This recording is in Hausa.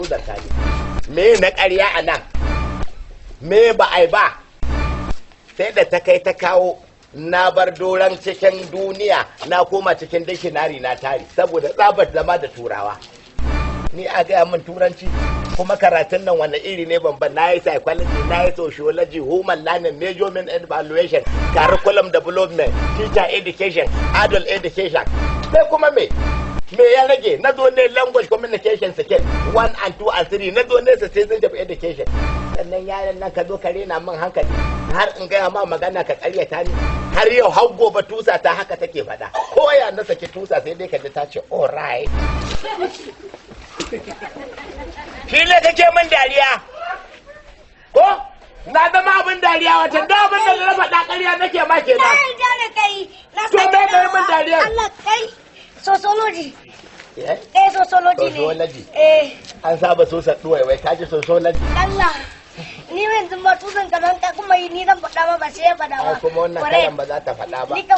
tozarta ni. Me na ƙarya a nan? Me ba ai ba? Sai da ta kai ta kawo na bar doron cikin duniya, na koma cikin dictionary na tari saboda tsabar zama da Turawa. Ni a gaya min Turanci kuma karatun nan wani iri ne ban? Na yi psychology, na yi sociology, human learning, measurement and evaluation, curriculum development, teacher education, adult education. Sai kuma me me ya rage? Na zo ne language communication skill 1 and 2 and 3, na zo ne citizenship education. Sannan yaran nan ka zo ka rena min hankali har in gaya ma magana ka karyata ni. Har yau har gobe tusa ta haka take faɗa. Ko ya na saki tusa, sai dai ka ji ta ce, "All right." Shi ne kake min dariya ko na zama abin dariya? Wata da abin da na faɗa ƙarya nake ma kenan. Na yarda da kai. Na To me kai min dariyar? Allah kai. Sociology. Eh? Eh, sociology ne. Sociology. Eh. An saba sosa ɗuwaiwai, ka ji sociology. Allah. Ni yanzu ma tusan ka zan ka kuma yi, ni zan faɗa ma, ba sai ya faɗa ba. Ai kuma wannan Kwarai. karan ba za ta faɗa ba. Ni kan